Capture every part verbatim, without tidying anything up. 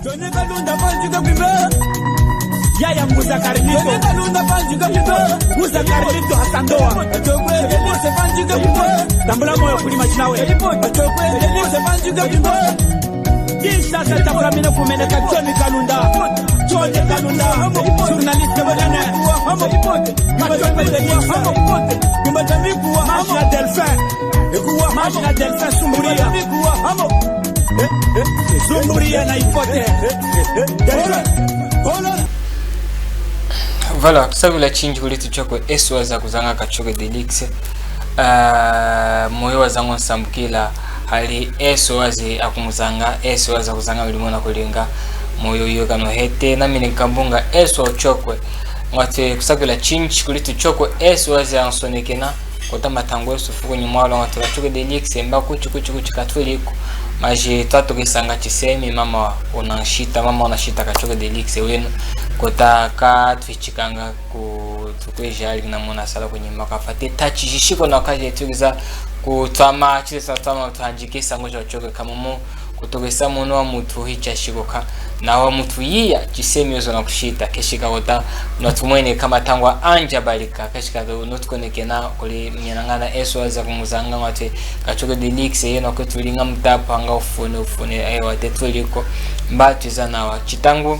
Tony Kalunda panjika bimbe. Yaya kuza Carlito. Tony Kalunda panjika bimbe. Kuza Carlito Asandoa. Tony Kalunda panjika bimbe. Tambula moyo kuli machinawe. Tony Kalunda panjika bimbe. Kinshasa, tafulamina kumeneka Tony Kalunda. Tony Kalunda, journaliste munene. Machina Delphin. Machina Delphin Sumburia. Sumburia na ipote. Delphin. Voilà, kusakula chinji kuli tuchoko eswa za kuzanga kachoke Delix. Ah, moyo wazango nsambukila hali eso waze akumuzanga, eso waze akuzanga milimo na kulinga. Moyo uyo kano hete na mine nkambunga eso uchokwe. Ngwatwe kusakula chinji kuli tuchokwe eso waze ansonekena kota matango eso fuku nyumwalo ngwatwe kachoke Delix mba kuchi kuchi kuchi katwiliku. Maji twatokesanga chisemi mama unanshita, mama unashita kachoke Delix wenu kota katwichikanga ku tukweji ali na mona sala kunyima kafate tachi jishiko na kaje tukiza kutwama chile sa twama tuhanjike sango cha uchoke kamumu kutokesa mono wa mutu hicha shikoka na wa mutu yiya chisemi yozo na kushita keshika kota na tumwene kama tangwa anja balika keshika no tukonekena kuli mnyanangana eso waza kumuzanga ngwate kachoke Delix yeno kwetu linga mutapo hanga ufune ufune ayo wate tuliko mba twiza nawa chitangu.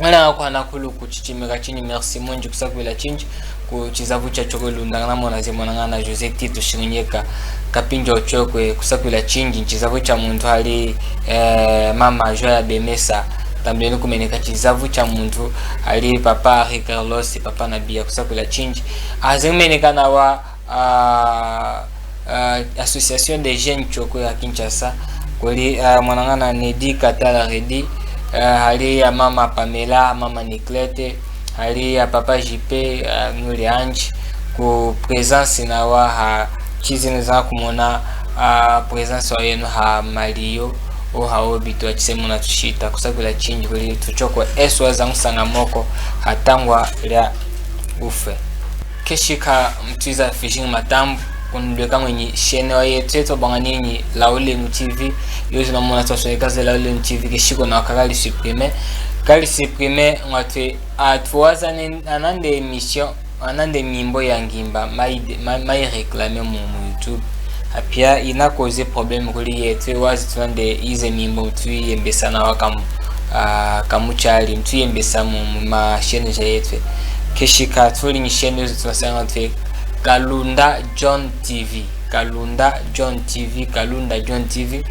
Ana kwana kulu kuchichimika chinyi merci munji kusakwila chinji ku chizavu cha choko lundangana mona ze mwanangana José Tito Shinginyeka kapinjo chokwe kusakwila chinji chizavu cha muntu hali eh, mama Joya Bemesa tambeni kumeneka chizavu cha muntu hali papa Henri Carlos papa Nabia kusakwila chinji aze kumeneka nawa ah, ah, Association des Jeunes Choko ya Kinshasa, kuli ah, mwanangana Nedi Katala Redi, ah, hali ya mama Pamela, mama Niclette, hali ya papa J P, ah, nuli anji, ku présence nawa ha chizina za kumona ah, présence wa yenu ha malio o ha obito wa chisemuna tushita kusakula chinji kuli tuchoko eswa za musanga moko ha tangwa lya ufe. Keshika mutwiza fishing matambu kunulweka ngwenyi shene wa yetu yetu banga ninyi Laulenu T V. Yozi na mona twasweka ze Laulenu T V keshiko na kaka li supprimer. Kali supprimer ngwatwe atwaza anande émission anande mimbo ya ngimba mai mai réclamer mu, mu YouTube. Apia ina cause problème kuli yetu wazi tunande ize mimbo tuyembesa na wakamu uh, kamuchali tuyembesa mu, mu ma chaîne ja yetu. Keshika tuli ni chaîne yozi tunasanga twe Kalunda John T V. Kalunda John T V, Kalunda John T V.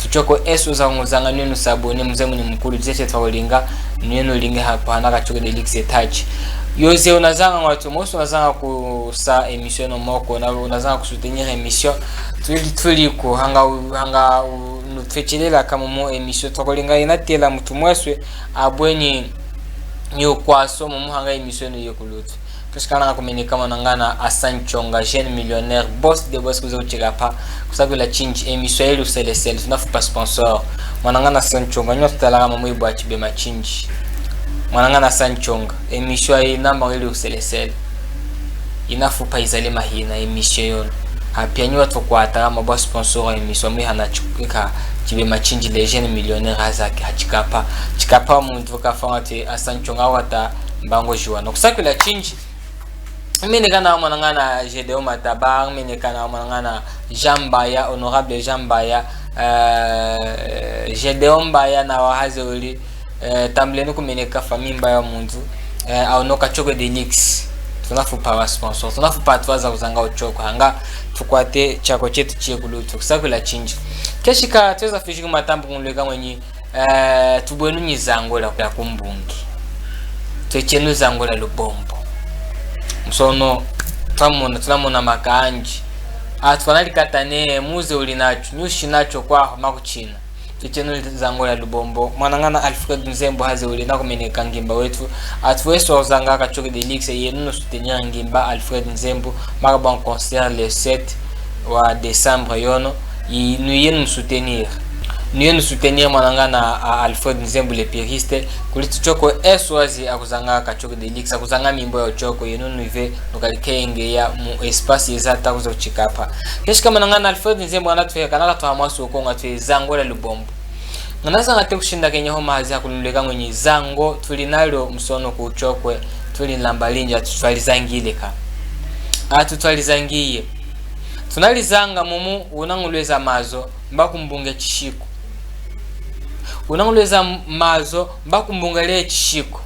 Tuchoko eso za nguzanga nenu sabone muze muni mukulu zese twakulinga nenu linge hapo hana kachuke Delix Touch. Yoze unazanga ngwatu mosi unazanga kusa émission no moko na unazanga kusoutenir émission. Tuli tuli ko hanga hanga nutwechelela kama mu émission twakulinga inatela mutu mweswe abweni ni ukwaso mu hanga émission no yekulutu. Kashikana kumeneka mwanangana Hassan Chonga, jeune millionnaire, boss de boss kuze kuchika pa, kusakula chinji, émission yeli uselesele, tunafupa sponsor. Mwanangana Hassan Chonga, nyo tutala kama mwibu wa chibema chinji. Mwanangana Hassan Chonga, émission yi namba yeli uselesele. Inafupa izale mahina, émission yono. Apia nyi watu kwata kama bwa sponsor wa émission mwihana chika chibema chinji le jeune millionnaire azake ha chikapa. Chikapa muntu kafanga te Hassan Chonga wata mbango jiwana. Kusakula chinji. Mene kana mwanangana Gedeon Mataba, mene kana mwanangana Jean Mbaya, honorable Jean Mbaya, euh, Gedeon Mbaya na wahaze uli, euh, tambuleni kumeneka famille Mbaya muntu, euh, au no kachoko Delix. Tunafupa wa sponsor, tunafupa atwaza kuzanga uchoko, hanga tukwate chako chetu chie kulutu, kusakula chinji. Keshika tweza fishiki matambu kunulweka ngwenyi, Eh, tubwenu nyi zango la, la kumbungi. Twechenu zango la lubombo. Musono, twamona, tunamona makanji. Atu kanalikatane, muze uli nacho, nyushi nacho kwaho makuchina. Twechenu zango la lubombo. Mwanangana Alfred Nzembo haze uli nakumeneka ngimba wetu. Atu weso zanga kachoke Delix, yenu no soutenir ngimba Alfred Nzembo. Makabwa concert le sept wa décembre yono, i, nuyenu soutenir. Nuyenu soutenir mwanangana a Alfred Nzembu le puriste, kuli tuchoko eswazi akuzanga kachoke Delix, akuzanga mimbo ya uchoko, yenu nuive nukalikenge ya mu espace yeza takuza kuchikapa. Keshika mwanangana Alfred Nzembu anatuheka naka tuhamwasu ukonga twe zango la lubombo. Nganazangate kushindakenyaho mazi akulundweka ngwenyi, zango tulinalyo musono ku Chokwe, tuli nlamba linji, atu twalizangile ka. Atu twalizangiye. Tunalizanga mumu unangulweza mazo, mba kumbunge chishiku. Unangulweza mazo, mba kumbungele chishiku.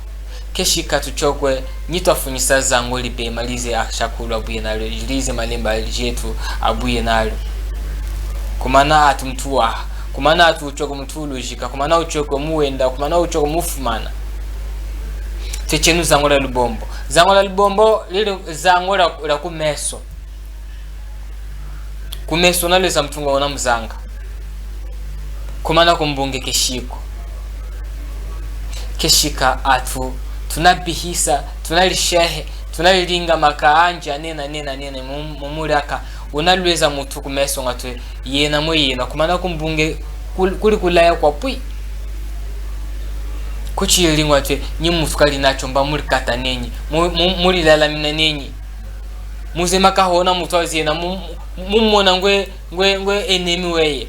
Keshika tu Chokwe, nyi twafunyisa zango lipema lize ashakulu abuye nalo, lize malemba jetu abuye nalo. Kumana atu mutuwaha, kumana atu Uchokwe mutulujika, kumana Uchokwe muwenda, kumana Uchokwe mufumana. Techenu zango la lubombo. Zango la lubombo lili zango la, la kumeso. Kumeso nalweza mutunga unamuzanga. Kumana kumbunge keshiko. Keshika atu tunabihisa, tunalishehe, tunalilinga maka anji anena, nena, nena, mum-, mumuliaka, unalweza mutu kumeso ngatwe, yena mwe yena, kumana kumbunge kul-, kuli kulaya kwa pwi. Kuchilingwa twe, nyi mutu kali nacho mba mulikata nenyi, mu-, mu-, mulilalamina nenyi. Muze makahona mutu azena, mu-, mu-, mumona ngwe, ngwe, ngwe enemy weye.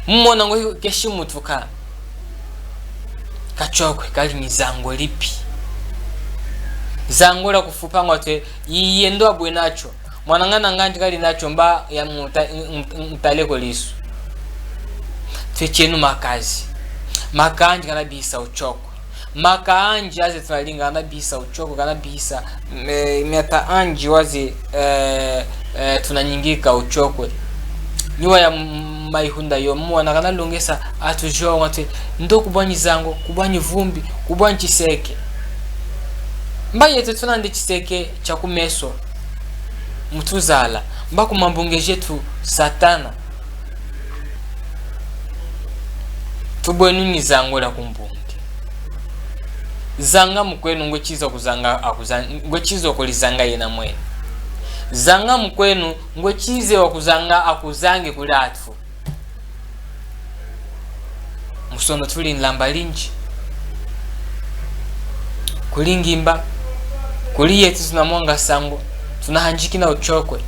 Mumona ngwe keshi mutu ka. Kachokwe kali ni zango lipi. Zango la kufupa ngwa twe, iye ndo abwe nacho. Mwanangana nganji kali nacho mba ya muta-, m-, m-, mtaleko lisu. Twechenu makazi. Makanji kanabisa Uchokwe. Maka anji aze tunalinga kanabisa Uchokwe, kanabisa, eh, miata anji waze, eh, eh, tunanyingika Uchokwe. Nyi waya m-, maihunda yo, mwana kanalongesa atu jo ngati, ndo kubwa nyi zango, kubwa nyi vumbi, kubwa nyi chiseke. Mba yetu tunande chiseke cha kumeso. Mutuzala. Mba kumambunge jetu Satana. Tubwenu ni zango la kumbunge. Zanga mukwenu ngwe chize kuzanga akuza-, ngwe chize kulizanga yena mwene. Zanga mukwenu ngwe chize wakuzanga akuzange kuli atu. Musono tuli nlamba linji. Kuli ngimba, kuli yetu tunamwanga sango, tunahanjikina Uchokwe.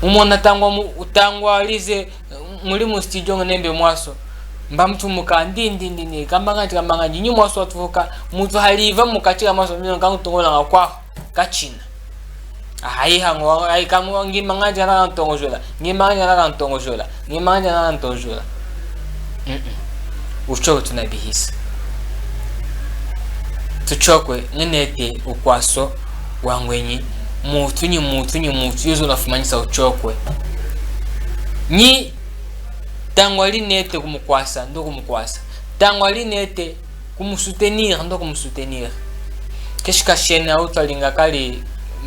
Mumona tangwa mu-, tangwa lize muli mu studio ngenembe mwaso. Mba mutu muka ndi, ndi, ndi, ndi, kamba nganji, kamba nganji. Nyi mwaso watuhuka, mutu haliva mukachi ka mwaso, mino kangutongola nga kwaho, kachina. Ayi hango, ayi kamu ngimba nganji kana kantongojola, ngimba nganji kana kantongojola, ngimba nganji kana kantongojola. Mm-mm. Uchokwe tunabihisa. Tuchokwe, ngenete ukwaso wa ngwenyi, mutu nyi mutu nyi mutu, yozo nafumanyisa Uchokwe. Nyi tangwa linete kumukwasa, ndo kumukwasa. Tangwa linete kumusoutenir, ndo kumusoutenir. Keshika shene au twalinga kali,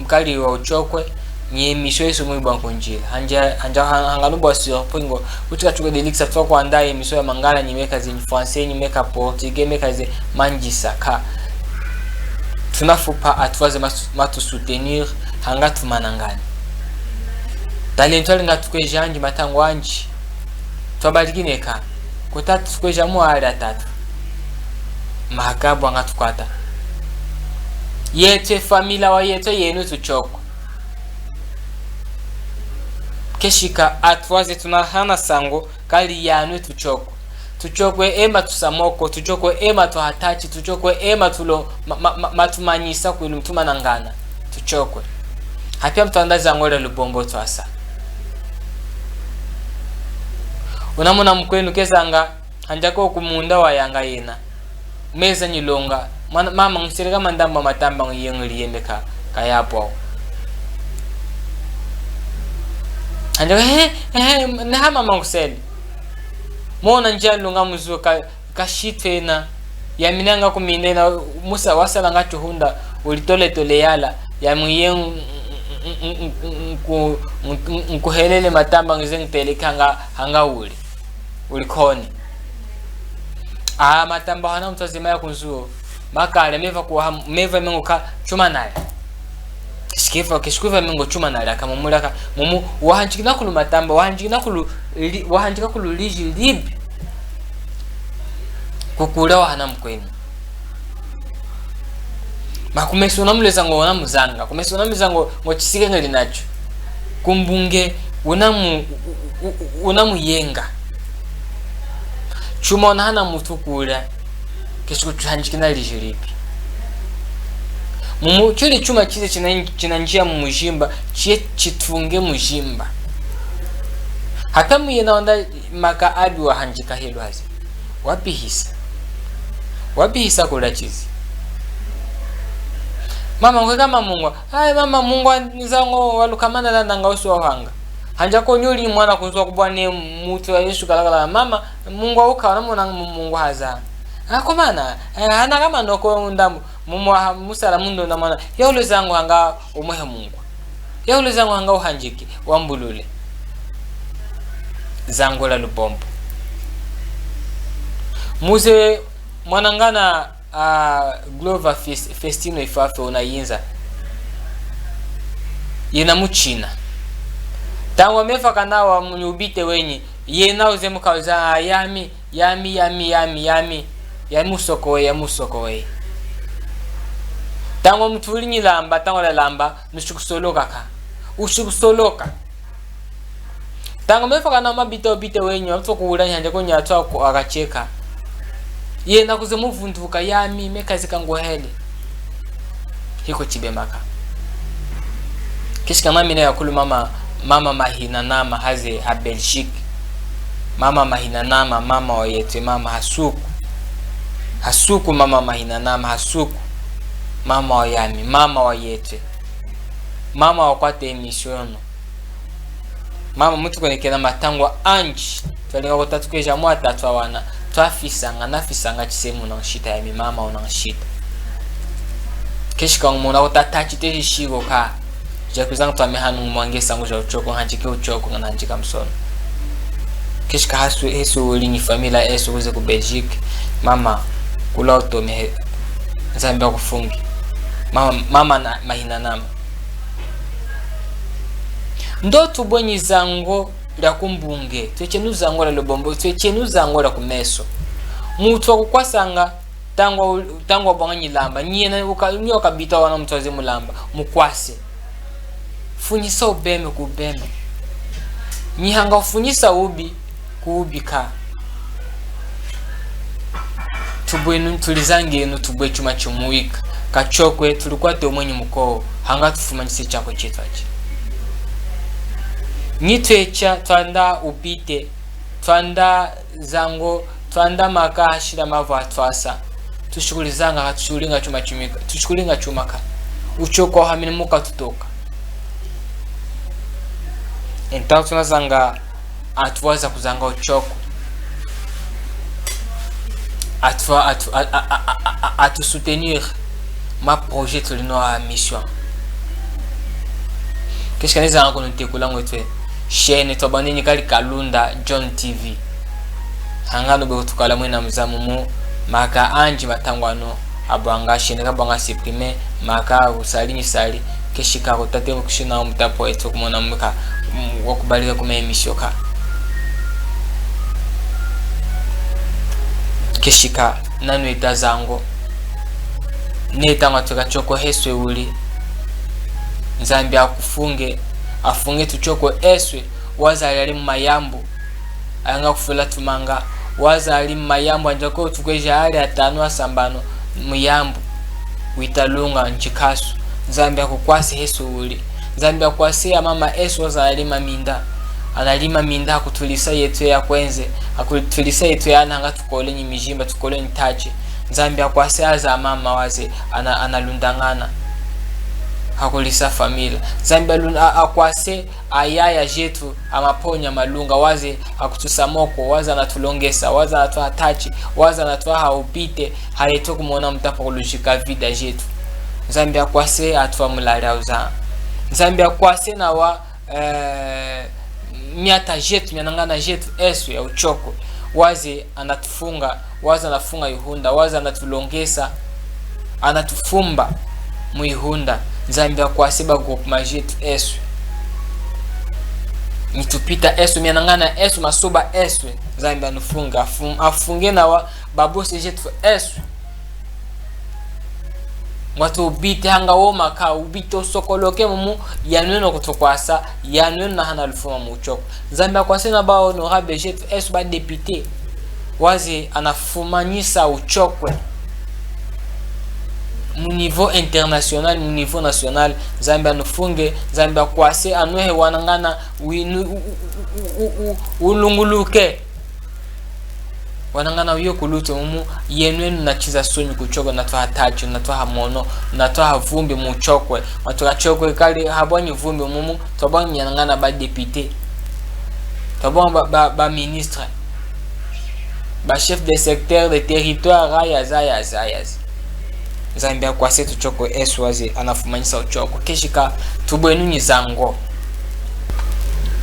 kali wa Uchokwe, nyi emisho yesu mwibwa kunjila. Hanja, hanja, hanga nubwa surpris ngo, kuchika chuka deliksa twa kwanda emisho ya Mangala, nyi meka zi français, nyi meka portugais, meka zi manjisa ka. Tunafupa atu waze matu-, matusoutenir, hanga tumanangane. Talento alinga tukweja anji, matangwa anji. Twabalikine ka. Kutatu tukweja mu ali atatu. Makabwa nga tukwata. Yetu e famila wa yetu yenu Tuchokwe. Keshika atu waze tunahana sango kali yanu Tuchokwe. Tuchokwe ema tusamoko, Tuchokwe ema tuhatachi, Tuchokwe ema tulo ma-, ma-, ma-, matumanyisa kwenu tumanangana. Tuchokwe. Hapia mutwanda zango la lubombo twasa. Unamona mukwenu kezanga, hanjaka okumunda wayanga yena. Meza nyilonga. Mwana, mama nguseleka mandamba matamba nguye nguliyemeka kayapwa. Hanjaka, he, he, naha mama ngusele. Mona njia lunga muzuka. Kashitwena, yaminanga kumina ina musa wasalanga chihunda, ulitoletole yala, yami ye nku-, nkuhelele matamba ngize nguteleke hanga, hanga uli. Ulikoni. Ah, matamba hana mutwazima ya kunzuo. Makale, meva kuwa, meva mengo ka, chuma naye. Keshikeva, keshikeva mengo chuma nali akamumulaka. Mumu, wahanjikina kulu matamba, wahanjikina kulu li-, wahanjika kulu liji libi. Kukula wahana mukwenu. Makumeso unamuleza ngo unamuzanga. Kumeso unamuleza ngo, ngo chisike ngeli nacho. Kumbunge unamu-, u-, u-, u-, unamuyenga. Chuma unahana mutu kula, keshi kuchihanjikina liji lipi. Mumu chili chuma chize china, chinanjia mu mujimba, chiye chitunge mujimba. Hata muyena wanda maka abi wahanjika helwazi. Wapihisa. Wapihisa kula chize. Mama, ngwe kama mungwa. Ai, mama, mungwa nizango walukamana na nanga usi wahanga. Hanja ko nyuli mwana kunzwa kubwa ne mutu wa Yesu kalakala. Mama, mungwa uka, namona mu-, mungwa haza. Akomana, eh, hana kama noko ndambu. Mumwa ha-, musala mundo na mwana. Yaulu zango hanga umwehe mungwa. Yaulu zango hanga uhanjiki, wambulule. Zango la lubombo. Muze mwanangana, ah, Glover Fes-, Festino Ifafe unayinza. Yena muchina. Tangwa mefa kanawa munyubite wenyi. Yena uze mukauza, ah, yami, yami, yami, yami, yami. Yami usoko we, yami usoko we. Tangwa mutu uli nyilamba, tangwa lalamba, nushi kusoloka ka. Ushi kusoloka. Tangwa mefa kana mabita ubite wenyi, wamutwa kuwula nyanja ko nyatwa ko akacheka. Yena kuze muvunduka yami, mekazi kangohele. Hiko chibemaka. Kishika mamina ya kulu mama, mama Mahina Nama haze ha Belgique. Mama Mahina Nama, mama wa yetwe, mama hasuku. Hasuku mama Mahina Nama, hasuku. Mama wa yami, mama wa yetwe. Mama wakwata emission. Mama mutukonekena matangwa anji. Twalinga kutatukeja mwa tatu awana. Twafisanga, nafisanga chisemu na nshita yami mama una nshita. Keshika ngumona kutata chiteji shiko ka. Jakwizanga twame hanu ngumwange sangu ja uchoko, nganjike uchoko, nganjika msono. Keshika hasu, hesu ulinyi famila esu kuze ku Belgique. Mama, kula utome he. Nzambi akufungi. Mama, mama na, Mahina Nama. Ndo tubwe nyi zango lya kumbunge, twechenu zango lya lubombo, twechenu zango lya kumeso. Mutu wakukwasanga, tangwa u-, tangwa bwanga nyilamba, nyena uka-, nyoka bita wana mutu waze mulamba, mukwase. Funyisa ubeme ku ubeme. Nyi hanga ufunyisa ubi, kuubika. Tubwenu, tulizangenu, tubwe chuma chimuwika. Kachokwe, tulikwate umwenyi mukowo, hanga tufumanyise chakwe chetu achi. Nyi twecha, twanda upite, twanda zango, twanda maka hashila mavu atwasa. Tushikulinga, tushikulinga chuma chimika, tushikulinga chuma ka. Uchoko hamini muka tutoka. Entawo tunazanga atu waza kuzanga uchoko. Atu, atu, a, a, a, a, a, atu soutenir ma projet tulino a mission. Keshika nizanga kuno ntekula ngwetwe chaîne twabwanenyi kali Kalunda John T V. Hanga nubwe kutukala mwena muzamu mu maka anji matangwano abwanga chaîne kabwanga supprimer maka usali nyisali. Keshika kutate kushina mutapo eto kumona muka, mm, wakubalika kuma emission ka. Keshika nanweta zango. Neta ngwa tweka choko heswe uli. Nzambi akufunge, afunge tuchoko eswe, wazali ali mu mayambu, ayanga kufula tumanga, wazali mu mayambu, anja ko tukweja ali atanu asambano, muyambu, witalunga, njikasu. Nzambi akukwase heswe uli. Nzambi akwase amama eswe wazali maminda. Analima minda hakutulisa yetu ya kwenze, hakutulisa yetu ya ana hanga tukole nyi mijimba, tukole nyi tachi. Nzambi akwase aza mama waze ana, analundangana. Hakulisa famila. Nzambi alun-, a-, akwase ayaya jetu amaponya malunga waze akutusa moko, waze anatulongesa, waze anatwaha tachi, waze anatwaha upite, hayetu kumona mutapa kulujika vida jetu. Nzambi akwase atwa mulali auza. Nzambi akwase nawa eh, miata jetu, mianangana jetu eswe ya uchoko. Waze anatufunga, waze anafunga ihunda, waze anatulongesa, anatufumba mu ihunda. Nzambi akwase ba groupement jetu eswe. Nyi tupita eswe, mianangana eswe, masoba eswe. Nzambi anufunga, afum-, afunge nawa babose jetu eswe. Mwatu ubite hanga woma ka ubite usokoloke mumu yanweno kutukwasa, yanweno nahana lufuma mu uchoko. Nzambi akwase na ba honorable jetu eswe ba député. waze anafumanyisa uchokwe mu niveau international, mu niveau national. Nzambi anufunge, Nzambi akwase, anwehe wanangana winu u-, u-, u-, u-, u-, ulunguluke. Wanangana uye kulutwe mumu, yenwenu nachiza sonyi kuchoko, natwaha tacho, natwaha mono, natwaha vumbi mu chokwe. Matuka chokwe kali habwanyi vumbi mumu, twabwanyi yanangana ba député, twabwanyi ba, ba, ba ministre, ba chef de secteur de territoire, ayaza, ayaza, ayaza. Nzambi akwase tuchoko, Yesu waze anafumanyisa uchoko. Keshika tubwenu nyi zango.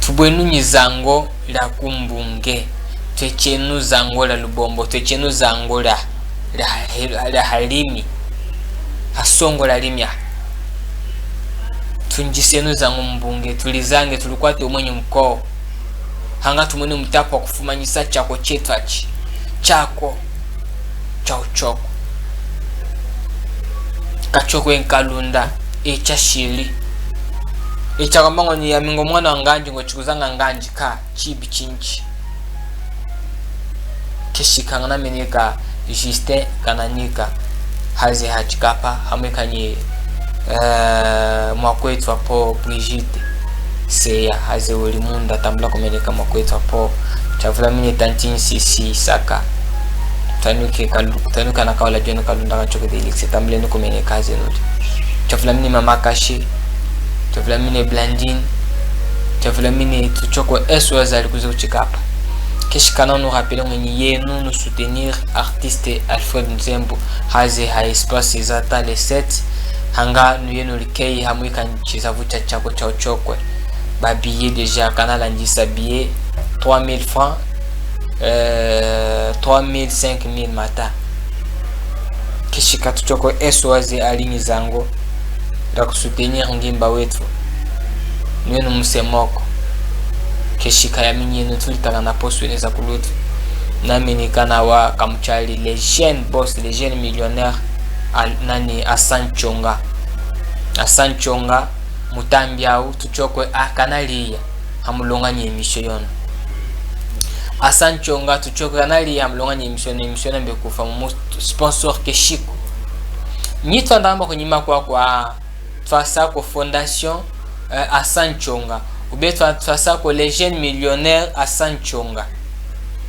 Tubwenu nyi zango lya kumbunge. Twechenu zango lya lubombo. Twechenu zango lya, lya, lya halimi. Hasongo lya limya. Tunjisenu zango mbunge. Tulizange, tulikwate umwenyi mukwo. Hanga tumwene mutapu wa kufumanyisa chako chetu achi. Chako cha uchoko. Kachokwe nkalunda, echa shili. Echa kwamba ngo ni yami ngo mwana wa nganji, ngo chikuzanga nganji ka, chibi chinji. Keshika nganameneka Justin Kananyika, haze ha Chikapa, hamwe kanyi, eh, mwakwetu apo Brigitte Seya, haze uli munda, tambula kumeneka mwakwetu apo. Chavulamine tanti Nsisi Saka. Tanuke Kalu-, tanuka na Kaola John Kalunda, Kachoko Delix, tambulenu kumeneka haze nuli. Chavulamine Mama Kashi. Chavulamine Blandine. Chavulamine tuchoko eso wazali kuze kuchikapa. Keshikana nu rappeler mwenyi yenu nu soutenir artiste Alfred Nzembo haze ha espace Zata le sept, hanga nu yenu likei hamwika chizavu cha chako cha uchokwe. Ba billet déjà kana landisa billet trois mille francs, euh, trois mille, cinq mille mata. Keshika tuchoko eso waze alinyi zango la kusoutenir ngimba wetu. Nwenu musemoko. Keshika yami nyenu tulitaka na poswene za kulutu. Nami nikana wa kamuchali le jeune boss, le jeune millionnaire, al-, nani, Asanchonga. Asanchonga, mutambi au, tuchokwe akanaliya. Hamulonga ni emission yono. Asanchonga, tuchokwe akanaliya, hamulonga ni emission, emission mbe kufa mu sponsor keshiku. Nyi twandamba kunyima kwa kwa twasako fondation, eh, Asanchonga. Ube twa-, twasako le jeune millionnaire Asanchonga.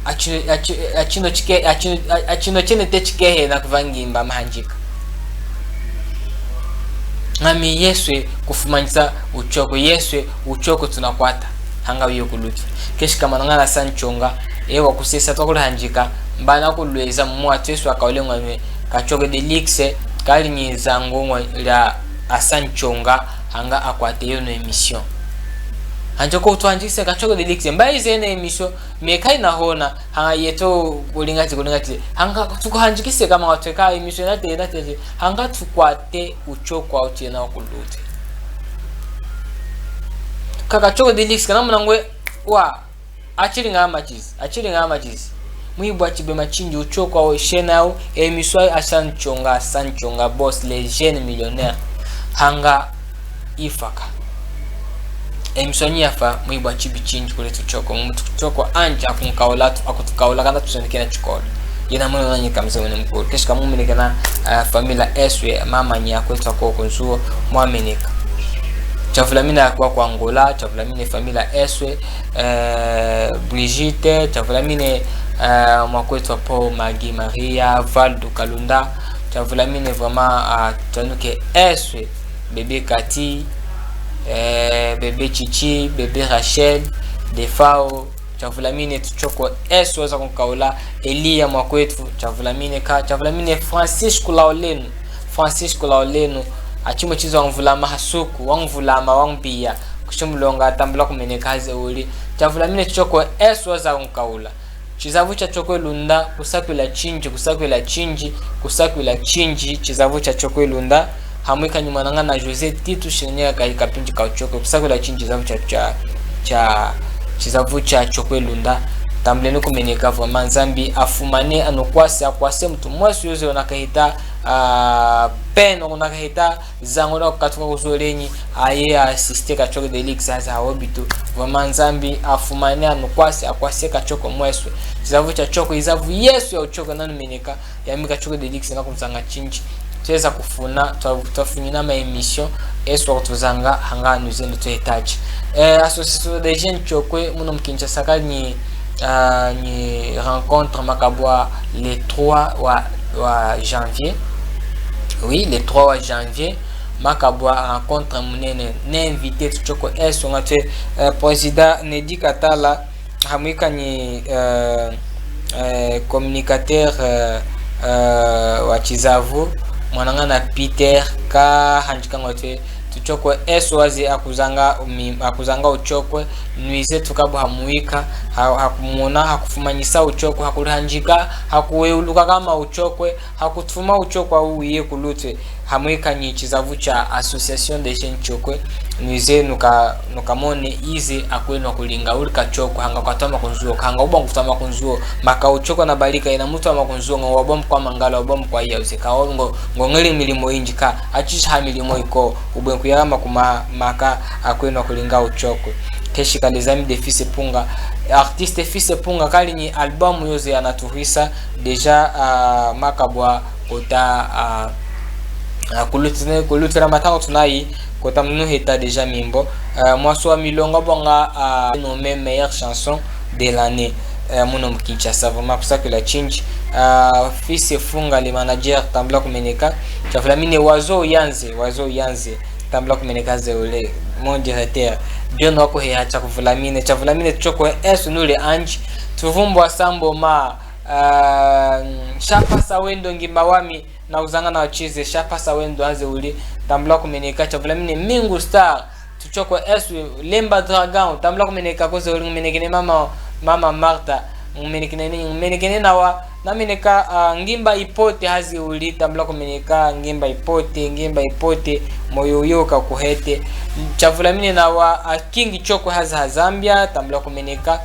Achino, achi-, achino chike-, achino, a-, achino chene te chikehe na kuvangimba mahanjika. Ngami yeswe kufumanyisa uchoko, yeswe uchoko tunakwata. Hanga uye kulutu. Keshika manangana Asanchonga, ewa kusesa twakulihanjika, mbana kulweza mumu atwesu akaule ngwame, Kachoko Delix, kali ni zango ngwa lya Asanchonga, hanga akwate yono emission. Hanjo ko utwanjise Kachoko Delix, mba izene emission, meka inahona, hanga yeto kulingati, kulingati, hanga tukuhanjikise kama watweka emission nate, nate, hanga tukwate uchoko wa utena wa kulute. Kaka Choko Delix, kana muna ngwe, wa, achili nga machizi, achili nga machizi. Mwibwa chibe machinji uchoko wa shena au, emiswa Asanchonga, Asanchonga, boss, le jeune millionnaire. Hanga ifaka. Emiswa nyi yafa, mwibwa chibi chinji kule tuchoko. Mumu tuchoko anja akunkaula tu-, akutukaula kanda tusonekena chikolo. Yena mwene nanyika mze mwene mukulu. Keshika mumenekena, ah, famila eswe, mama nyi akwetu ako kunzuo, mwameneka. Chavulamine akwa kwa Angola, chavulamine famila eswe, eh, Brigitte, chavulamine, eh, mwakwetu apo Maggie Maria, Valdo Kalunda, chavulamine vraiment, ah, twanuke eswe, bébé Cathy, eh, bébé Chichi, bébé Rachel, Defao, chavulamine tuchoko eso za kunkaula, Elia mwakwetu, chavulamine ka, chavulamine Francisco Laoleno, Francisco Laoleno, achimwe chizo wangvulama hasuku, wangvulama, wangbiya, kushimulonga atambula kumeneka haze uli, chavulamine tuchoko eso za kunkaula. Chizavu cha Chokwe Lunda, kusakwila chinji, kusakwila chinji, kusakwila chinji, chizavu cha Chokwe Lunda, hamwika nyi mwanangana José Tito Shinanyaka kayi kapinji ka uchokwe, kusakwila chinji, chizavu cha, cha, cha, chizavu cha Chokwe Lunda, tambulenu kumeneka vraiment, Nzambi afumane, anukwase, akwase mutu mwese yoze onakahita, ah, peine kuna kaheta zango na kukatuka kuzolenyi, aye a assiste Kachoko Delix aza haobitu. Vraiment Nzambi afumane anukwase, akwase Kachoko mweswe. Chizavu cha Choko, izavu yeswe ya uchoko nanumeneka, yami Kachoko Delix nakumuzanga chinji. Tweza kufuna, twa-, twafunyina ma émission, eswe kutuzanga hanga anu zenu tuhetaji. Eh, Association des Jeunes Chokwe, muno mu Kinshasa kali ni, ah, ni rencontre makabwa le trois wa, wa janvier. Oui, le trois wa janvier, makabwa rencontre munene. Ne invité tuchoko eswe ngatwe, eh, président Nedi Katala, hamwika ni, eh, eh, communicateur, eh, eh, wa chizavu, mwanangana Peter, kahanjika ngwatwe, tuchoko eswe waze akuzanga umi-, akuzanga uchokwe, nwize tukabu hamwika, ha-, hakumona, hakufumanyisa uchokwe, hakulihanjika, hakuweuluka kama uchokwe, hakutuma uchokwe au uye kulutwe, hamwika ni chizavu cha Association des Jeunes Chokwe, nwize nuka-, nukamone ize akwenu akulinga uli Kachokwe, hanga kwatwama kunzuo, hanga ubongo kutwama kunzuo, maka uchokwe na balika ina mutwama kunzuo, ngo wabom kwa mangala, wabom kwa iya uze, ka ngo, ngo ngeli milimo inji ka, achisha ha milimo iko, ubwe nkuyama kuma maka akwenu akulinga uchokwe. Keshi kale zami de Fils Punga, artiste Fils Punga kali ni album yoze anatuhisa, déjà, ah, makabwa kota, ah, ah, kulutine-, kulutila matango tunayi, kota munu heta déjà mimbo. Ah, mwaso wa milonga bonga, ah, nommé meilleure chanson de l'année, eh, muno mu Kinshasa. Vraiment kusakila chinji. Ah, Fils Funga le manager tambula kumeneka. Chavulamine wazo yanze, wazo yanze. Tambula kumeneka zeule. Mon directeur. John wako heha chakuvulamine. Chavulamine choko esu nule anji. Tuvumbwa sambo ma. Ah, shapasa wendo ngimba wami, na uzanga na uchize, shapasa wendo aze uli, tambula kumeneka, chavulamine Mingu Star, tuchoko eswe, Lemba Dragon, tambula kumeneka koze uli, ngumenekene mama, mama Martha, ngumenekene ni, ngumenekene nawa, nameneka, ah, Ngimba Ipote haze uli, tambula kumeneka, Ngimba Ipote, Ngimba Ipote, moyo uyoka kuhete, chavulamine nawa, ah, King Choko haze ha Zambia, tambula kumeneka,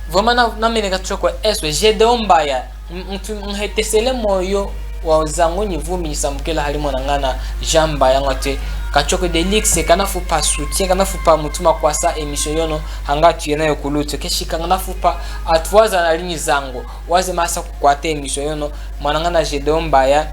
vraiment na, nameneka tuchoko eswe, Gedeon Mbaya, M-, mtu-, mhetesele moyo wa uzango nyi vumbi nyi samukela hali mwanangana Jamba yangwate. Kachoko Delix kanafupa soutien, kanafupa mutuma kwasa émission yono, hanga tuyena yo kulutwe. Keshika nganafupa atuwaza na linyi zango. Waze masa kukwata émission yono, mwanangana Gedeon Mbaya.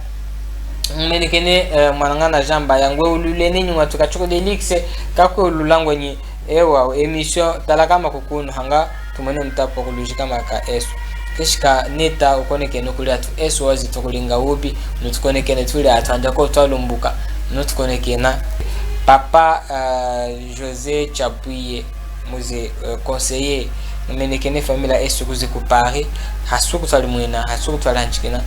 Ngumenekene, eh, mwanangana Jamba yangwe ulule ni nyuma tu Kachoko Delix, kakwe ululangwe nyi. Ewa, émission talakama kukunu hanga tumwene mutapu wa kulujika maka esu. Keshika neta ukonekene kuli atu esu wazi tukulinga ubi, nutukonekene tuli atu anja ko twalumbuka, nutukonekena. Papa, euh, José Chapuiye, muze, euh, conseiller, numenekene famila esu kuzi ku Paris, hasuku twalimwina, hasuku twalihanjikina,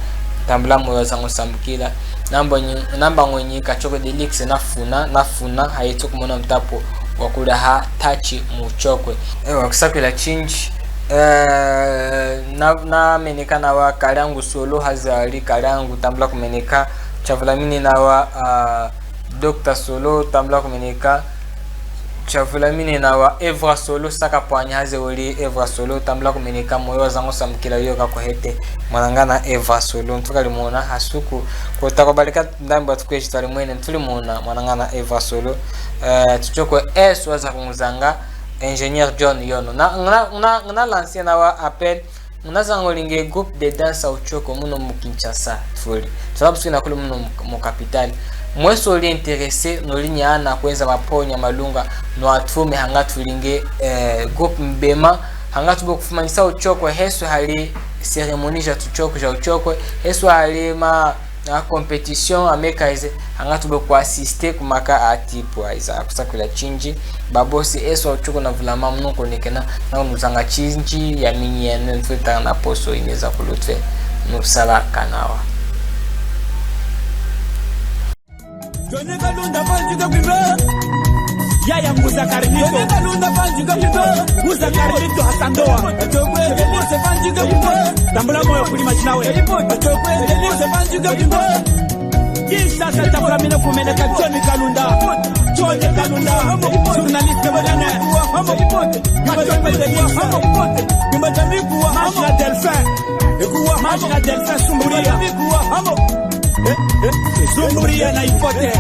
tambula moyo zangu sambukila. Namba nyi-, namba ngwenyi Kachoko Delix nafuna, nafuna, hayetu kumona mutapu wa kuli ha tachi muchokwe. Ewa, kusakwila chinji. Eh, na, nameneka nawa Kalangu Solo, hazali Kalangu, tambula kumeneka, chavulamine nawa, ah, Doctor Solo, tambula kumeneka, chavulamine nawa Evra Solo, saka pwanya haze uli Evra Solo, tambula kumeneka, moyo wazango samukila yoka kuhete, mwanangana Evra Solo, ntukalimona, hasuku, kota kwa balika ndambi watu kweshi twalimwene, ntulimona, mwanangana Evra Solo, eh, tuchoko esu waza kunguzanga, Ingénieur John yono. Na, ngna, ngna, ngna lancer nawa appel, nguna zango linge groupe de danse uchoko muno mu Kinshasa, tuli. Tuna busukina kuli muno mu, mu capitale. Mweso uli intéressé, nuli nyana kwenza maponya malunga, no atume hanga tulinge, eh, groupe mbema, hanga tubwe kufumanyisa uchoko, heswe hali cérémonie ja tuchoko, ja uchoko, heswe hali ma, na compétition ameka eze, hanga tubwe ku assister kumaka atipu aiza kusakwila chinji. Babosi eso chuko na vulama munu konekena, na unuzanga chinji ya minyi ya nwe mfwe tanga na poso ineza kulutwe nusala kanawa. Johnny Kalunda panji kapimba. Yaya Muza Carlito. Johnny Kalunda panji kapimba. Muza Carlito hasandoa. Johnny Muza panji kapimba. Tambula moyo kuli machinawe. Johnny Muza panji kapimba. Kinshasa, chavulamine kumeneka Johnny Kalunda. Johnny Kalunda. Journaliste moderne. Machina Delphin. Machina Delphin Sumburia. Eh, eh. Tunguri ya na ipote.